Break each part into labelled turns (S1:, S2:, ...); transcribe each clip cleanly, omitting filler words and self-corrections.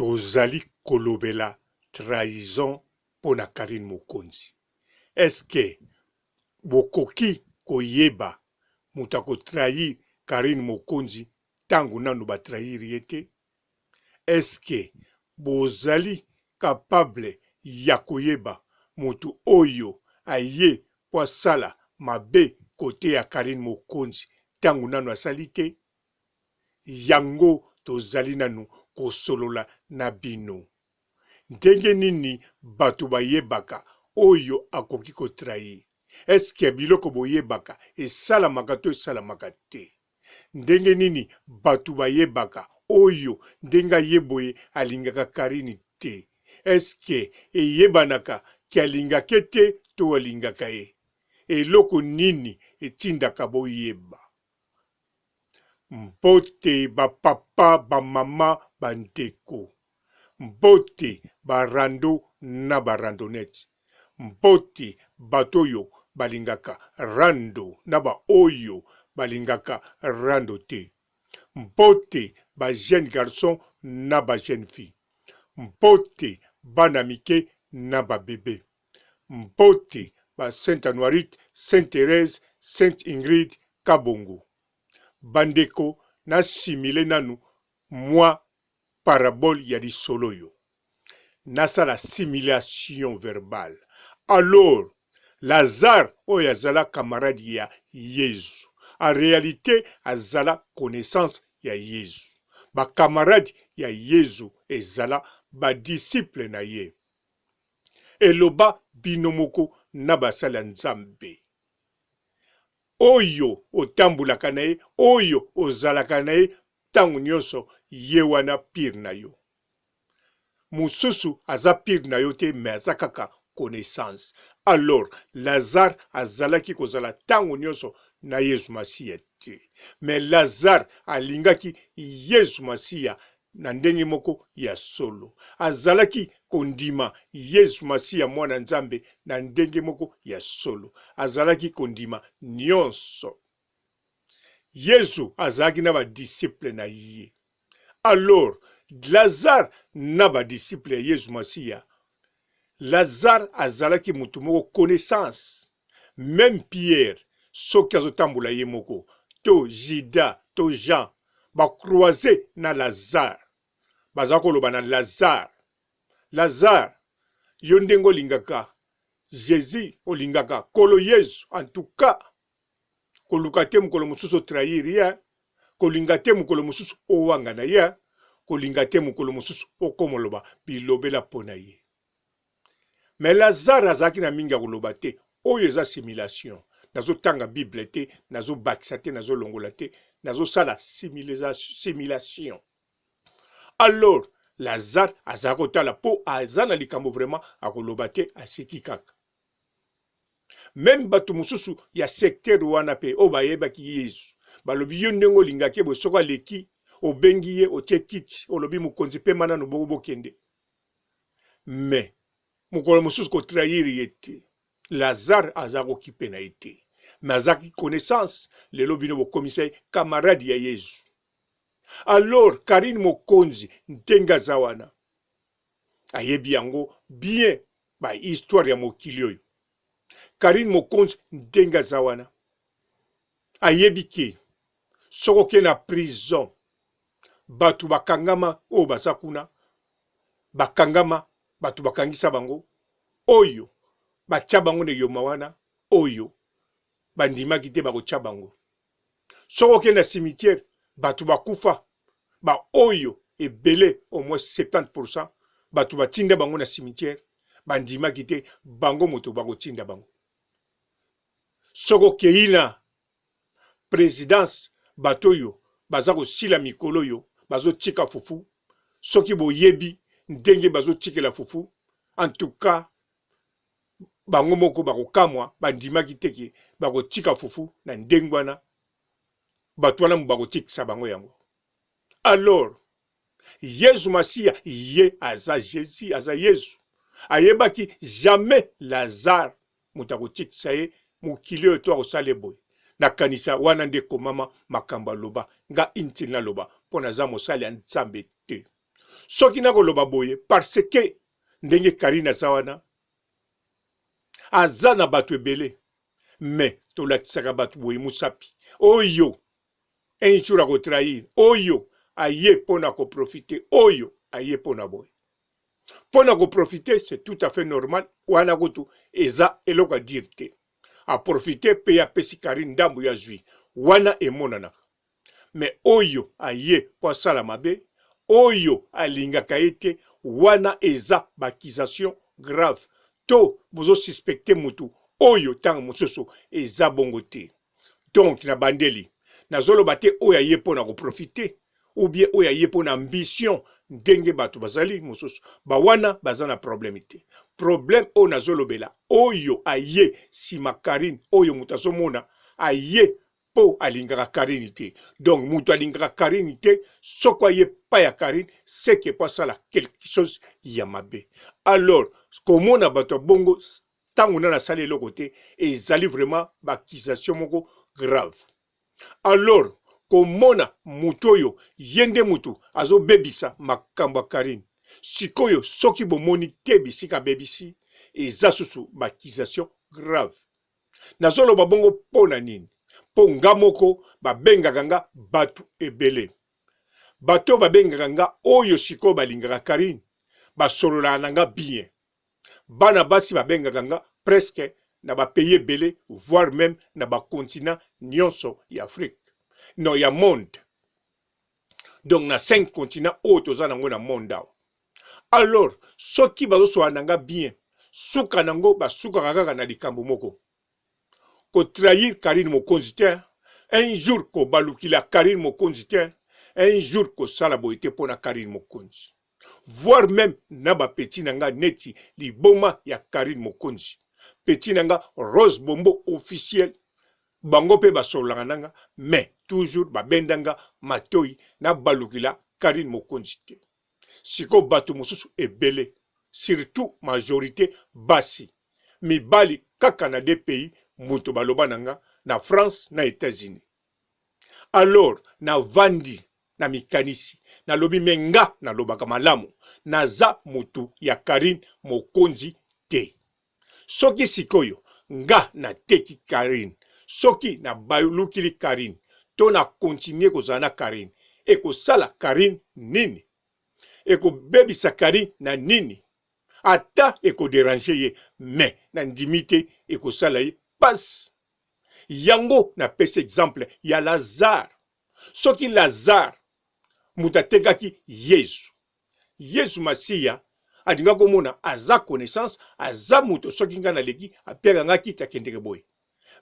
S1: Tozali kolobela trahison pona Carine Mokonzi. Est ce que bokoki koyeba moto ako trahir Carine Mokonzi tango nanu ba trahir ye te? Est ce que bozali capable ya koyeba moto oyo aye po asala mabe cote ya Carine Mokonzi tango nanu asali te? Yango tozali nanu kosolola na bino. Ndenge nini batu bayebaka oyo akoki ko trahir? Est ce que biloko boyebaka esalamaka to esalamaka te? Ndenge nini batu bayebaka oyo ndenge aye boye alingaka Carine te? Est ce que eyebanaka ke alingake te to alingaka ye? Eloko nini etindaka boyeba? Mbote ba papa ba mama ba ndeko mbote ba rando na ba randonnette mbote bato oyo balingaka rando na ba oyo balingaka rando te mbote ba jeune garçon na ba jeune fille mbote bana mike na ba bebe Mbote ba Saint Anuarite, Saint Therèse, Saint Ingrid Kabongo. Ba ndeko na simuler nanu mwa parabole ya lisolo oyo. Nasala simulation verbale. Alors, Lazare oyo azala camarade ya Yezu, en realite azala connaissance ya Yezu. Ba camarades ya Yezu ezala ba disciples na ye. Eloba bino moko na basali ya Nzambe. Oyo otambolaka na ye, oyo ozalaka na ye tango nionso, ye wana pire na yo. Mosusu aza pire na yo te mais aza kaka connaissance. Alors Lazare azalaki kozala tango nionso na Yezu Masiya te. Mais Lazare alingaki Yezu Masiya na ndenge moko ya solo. Azalaki kondima Yesu Masiya Mwana Nzambe na ndenge moko ya solo. Azalaki kondima nionso. Yesu azalaki na ba disciples na ye. Alors, Lazare na ba disciples ya Yesu Masiya, Lazare azalaki mutu moko connaissance. Meme Pierre soki azotambola ye moko to Judas to Jean ba croiser na Lazare baza koloba na Lazare, Lazare yo ndenge olingaka Jesus olingaka kolo Yesu en tout cas koluka te mokolo mosusu o trahir ye kolinga te mokolo mosusu owangana ye kolinga te mokolo mosusu okomoloba bilobela mpo na ye. Mais Lazare azalaki na mingi ya koloba te. Oyo eza simulation. Nazo tanga bible te, nazo bakisa te, nazo longola te, nazo sala simulation. Alors Lazare azalaki kotala po aza na likambo vraiment akoloba te, aseki kaka. Meme bato mosusu ya secteur wana pe oyo bayebaki Yesu, balobi yo ndenge olingaki ye boye soki aleki obengi ye otie kiti olobi mokonzi pema nanu bongo bokende. Mais mokolo mosusu ko trahir ye te. Lazare aza kokipe na ye te. Mais azaki connaissance, lelo bino bokomisa ye camarade ya Yesu. Alors Carine Mokonzi ndenge aza wana ayebi yango bien ba histoire ya mokili oyo. Carine Mokonzi ndenge aza wana ayebi ke soki oke na prison bato bakangama oyo baza kuna bakangama bato bakangisa bango oyo batya bango na eyoma wana oyo bandimaki te bakotya bango soki okende na cimetière bato bakufa baoyo ebele au moins 70% bato batinda bango na cimetière bandimaki te bango moto bakotinda bango soki okei na presidence bato oyo baza kosila mikolo oyo bazotika fufu soki boyebi ndenge bazotikela fufu en tout cas bango moko bakokamwa bandimaki te ke bakotika fufu na ndenge wana bato wana bakotikisa bango yango alors yezu masiya ye aza jesus aza yezu ayebaki jamais lazare moto akotikisa ye mokili oyo to akosala ye boye nakanisa wana nde ekomama makambo aloba nga inutile naloba mpo naza mosali ya nzambe te. Soki nakoloba boye parce que ndenge Carine aza wana aza na bato ebele mais tolakisaka bato boye musapi oyo un jour ako trahir oyo aye pona ko profiter oyo aye pona boye pona ko profiter c'est tout à fait normal wana kutu eza eloko ya dire te a profiter pe apesi Carine ndambu ya zui wana emonanaka mais oyo aye po asala mabe oyo alingaka ye te wana eza ba accusation grave to bozo suspecter mutu oyo tango mosusu eza bongo te donc na bandeli nazoloba te oyo aye mpo na koprofite ou bien oyo aye mpo na ambition ndenge bato bazali mosusu bawana baza na problème te problème oyo nazolobela oyo aye nsima Carine oyo moto azomona aye mpo alingaka Carine te donc moto alingaka Carine te soko aye pa ya Carine seke mpo asala quelque chose ya mabe alors komona bato ya bongo ntango nani asali eloko te ezali vraiment ba accusation moko grave alors komona moto oyo ye nde moto azobebisa makambo ya Carine sikoyo soki bomoni te bisika abebisi eza susu ba accusation grave Nazoloba bongo mpo na nini? Mpo nga moko babengaka nga batu ebele. Bato oyo babengaka nga oyo sikoyo balingaka Carine basololaka na nga bien. Bana basi babengaka nga presque na ba pays ebele voire meme na ba continents nionso ya Afrique non ya monde. Donc na 5 continents oyo toza nango na monde awa. Alors soki bazosolola na nga bien suka nango basukaka kaka na likambo moko ko trahir Carine Mokonzi te un jour kobalukila Carine Mokonzi te un jour kosala boye te pona Carine Mokonzi voire meme na ba petit na nga neti liboma ya Carine Mokonzi petit na nga Rose Bombo officiel bango pe basololaka na nga mais toujours babenda nga matoyi nabalukila Carine Mokonzi te. Sikoyo batu mosusu ebele surtout majorite basi mibali kaka na de pays moto baloba na nga na France na Etats Unis alors na vandi na mikanisi nalobi me nga nalobaka malamu naza mutu ya Carine mokonzi te soki sikoyo nga na teki Carine soki na balukili Carine to na continuer kozala na Carine ekosala Carine nini? Ekobebisa Carine na nini? Ata eko deranger ye mais na ndimi te ekosala ye pasi. Yango na pesi exemple ya Lazare. Soki Lazare moto atekaki Yesu Yesu masiya alinga komona aza connaissance aza moto soki ngai naleki apiaka ngai kiti akendeke boye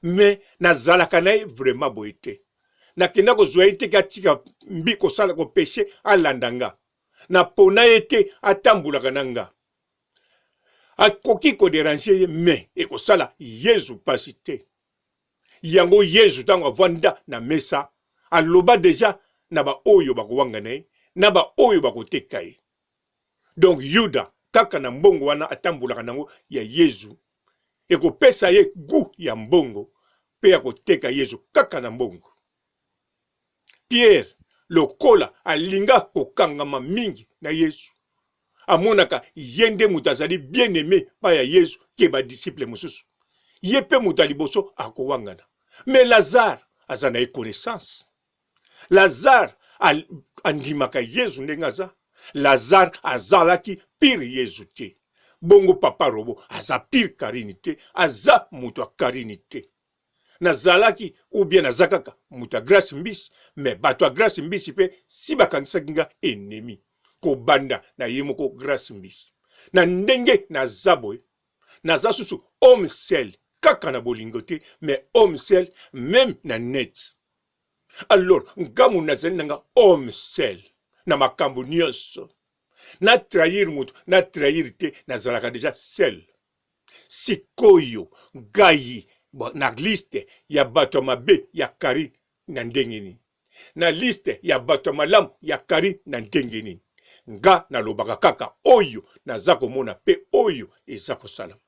S1: me nazalaka na ye vraiment boye te nakenda kozwa ye te ke atika mbi kosala kopeshe alanda nga napona ye te atambolaka na nga akoki koderange ye me ekosala yezu mpasi te Yango Yezu tango avanda na mesa, aloba dejà na ba oyo bakowangana ye, na ba oyo bakoteka ye. Donc Yuda kaka na mbongo wana atambolaka nango ya Yezu, ekopesa ye gout ya mbongo pe akoteka Yezu kaka na mbongo. Pierre lokola alinga kokangama mingi na Yesu, amonaka ye nde moto azali bien aime pa ya Yesu ke ba disciples mosusu. Ye pe moto ya liboso akowangana. Mais Lazare aza na ye connaissance. Lazare andimaka Yesu ndenge aza. Lazare azalaki pire Yesu te. Bongo papa Robo aza pire Carine te, aza moto ya Carine te. Nazalaki ou bien naza kaka moto ya Grace Mbisi, mais bato ya Grace Mbisi pe si bakangisaki nga ennemi kobanda na ye moko Grace Mbisi. Na ndenge naza boye, naza susu homme seul kaka na bolingo te, mais homme seul meme na net. Alors nga moto nazali na nga homme seul na makambo nionso. Na trahir moto, na trahir te, nazalaka dejà seul. Sikoyo ngai na liste ya bato ya mabe ya Carine na ndenge nini? Na liste ya bato ya malamu ya Carine na ndenge nini? Nga nalobaka kaka oyo naza komona pe oyo eza kosalama.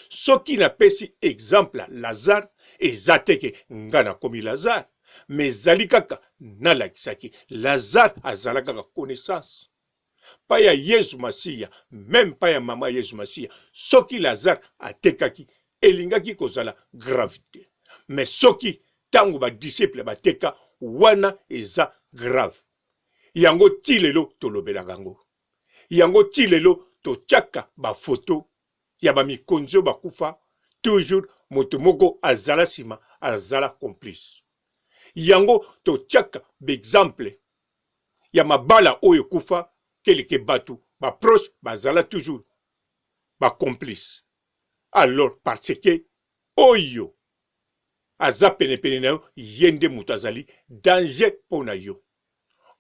S1: Soki napesi exemple ya Lazare, eza te ke nga nakomi Lazare, mais ezali kaka nalakisaki Lazare azala kaka connaissance. Pa ya Yezu Masiya, meme pa ya mama Yezu Masiya, soki Lazare atekaki, elingaki kozala grave te. Mais soki tango ba disciples bateka, wana eza grave. Yango ti lelo tolobelaka yango. Yango ti lelo totiaka ba photos ya ba mikonzi oyo bakufa, toujours moto moko azala sima, azala complice. Yango totiaka ba exemples ya mabala oyo ekufa quelque batu ba proche bazala toujours ba complice alors parce que oyo aza penepene na yo ye nde moto azali danger mpo na yo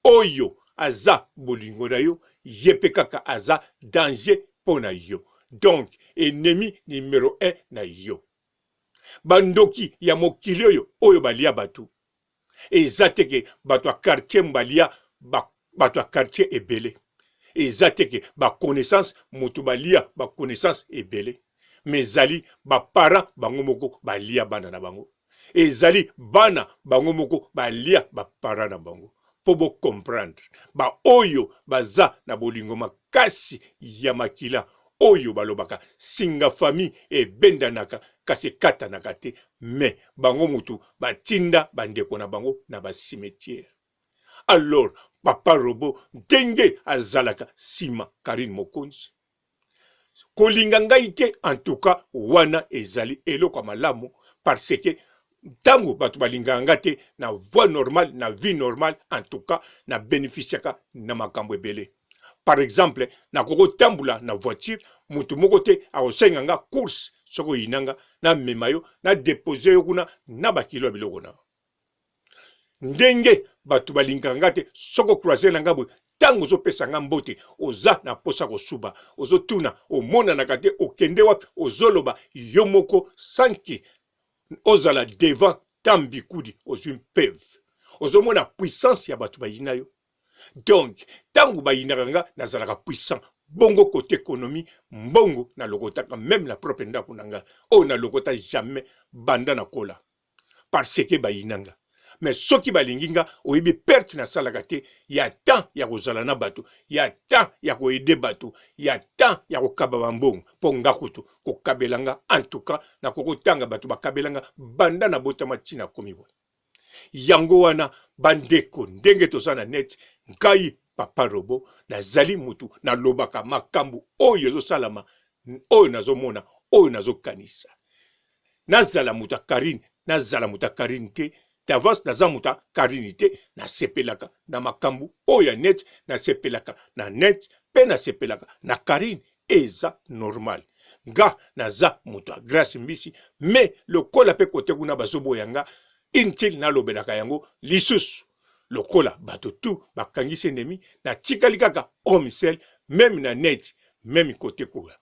S1: oyo aza bolingo na yo ye mpe kaka aza danger mpo na yo donc ennemi numero 1 na yo bandoki ya mokili oyo oyo balia bato Eza te ke bato ya quartier balia bato ya quartier ebele. Eza te ke ba connaissance moto balia ba connaissance ebele. Mais ezali ba parents bango moko balia bana na bango. Ezali bana bango moko balia ba parents na bango. Po bo comprendre ba oyo baza na bolingo makasi ya makila oyo balobaka singa famille ebendanaka kasi ekatanaka te mais bango mutu batinda ba ndeko na bango na ba cimetière alors papa robot ndenge azalaka sima Carine Mokonzi kolinga ngai te en tout cas wana ezali eloko ya malamu parce que ntango bato balingaka nga te na voie normale na vie normale en tout cas na beneficiaka na makambo ebele par exemple nakoki kotambola na voiture moto moko te akosenga nga course soki oyina nga namema yo na depose yo kuna na bakilo ya biloko na ndenge bato balingaka nga te soki ocroise na nga boye ntango ozopesa nga mbote oza na mposa kosuba ozotuna omonanaka te okende wapi ozoloba yo moko sanke ozala devant tambikudi ozwi mpeve ozomona puissance ya bato bayina yo Donc tangu bayinaka nga nazalaka puissant bongo cote economie mbongo nalokotaka meme na propre ndaku na nga oyo nalokota jamais banda nakola parce que bayina nga mais soki balingi nga oyebi perte nasalaka te ya temps ya kozala na bato ya temps ya ko aider bato ya temps ya kokaba ba mbongo mpo nga kutu kokabela nga en tout cas nakoki kotanga bato bakabela nga banda nabotama ti nakomi boye Yango wana bandeko ndenge toza na net ngai papa robo nazali mutu nalobaka makambo oyo ezosalama oyo nazomona oyo nazokanisa nazala moto ya Carine nazala moto ya Carine te d'avance naza moto ya Carine te nasepelaka na makambo oyo ya net nasepelaka na net mpe nasepelaka na Carine eza normal nga naza moto ya grace mbisi mais lokola pe kote kuna bazoboya nga inutile nalobelaka yango lisusu lokola bato tout bakangisi ennemi natikali kaka homme seul meme na net meme kote kuna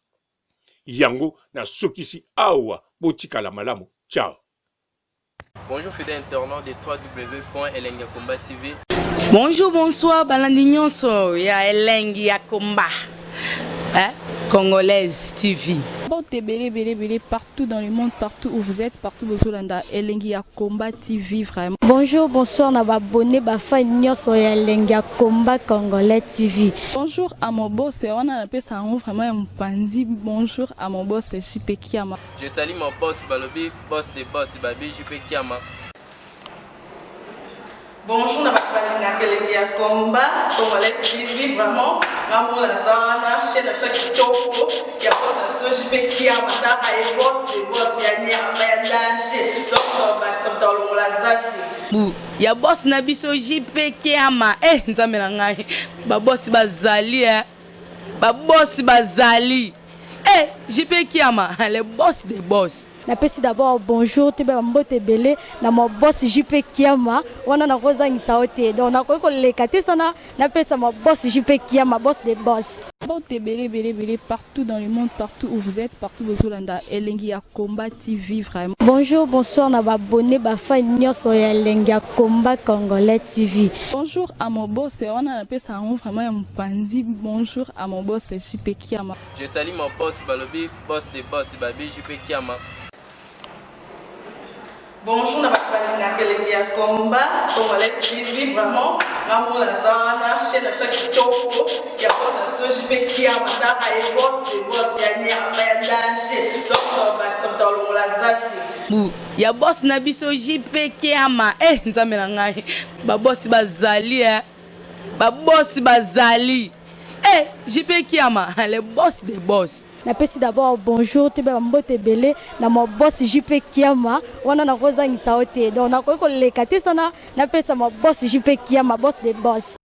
S1: yango nasukisi awa botikala malamu ciao
S2: Bonjour fidèle internaute de www.elengiyakomba TV.
S3: Bonjour, bonsoir, balandi nyonso ya elengi ya komba. Hein? Congolaise TV.
S4: Mbote ebele ebele ebele partout dans le monde partout où vous êtes partout bozolanda elengi ya combat TV vraiment.
S5: Bonjour, bonsoir na ba abonné ba fan nyonso ya elengi ya combat congolais TV.
S4: Bonjour à mon boss wana napesa yango vraiment ya mopanzi bonjour à mon boss JP Kiama.
S2: Je salue mon boss balobi Boss de boss babi JP Kiama.
S6: Bonjour na bato balingaka elengi ya combat congolais TV vraiment nga moko naza wana chaîne na biso ya kitoko ya boss na biso JP Kiama tala ye boss de boss ya nyama ya danger donc tobakisa moto alongola zaki
S3: bu ya boss na biso JP Kiama eh nzambe na ngai ba boss bazali eh ba boss bazali Eh JP Kiama le boss des boss.
S5: Napesi d'abord bonjour toyeba ba mbote ebele na ma boss JP Kiama wana nakozangisa yo te donc nakoki koleka te sana napesa ma boss JP Kiama boss des boss.
S4: Mbote ebele ebele ebele partout dans le monde partout où vous êtes partout bozolanda elengi ya combat TV vraiment.
S5: Bonjour bonsoir na ba abonne ba fan nionso ya elengi ya combat congolais TV.
S4: Bonjour à mon boss wana napesa yango vraiment ya mopanzi bonjour à mon boss JP Kiama.
S2: Je salue mon boss balobi boss de boss babi JP Kiama.
S6: Bonjour na bato balingaka elengi ya combat congolais TV vraiment nga moko naza wana chaîne na biso ya kitoko ya boss na. JP Kiama, taka ye boss de boss ya nyama ya danger. Donc tobakisa moto alongola zaki.
S3: Bu ya boss na biso JP Kiama. Eh nzambe na ngai. Ba boss bazali eh. Ba boss bazali. Eh JP Kiama, le boss des boss.
S5: Napesi d'abord bonjour, toyeba bambote ebele na ma boss JP Kiama. Wana nakozangisa yo te, donc nakoki koleka te sana napesa ma boss JP Kiama, boss de boss.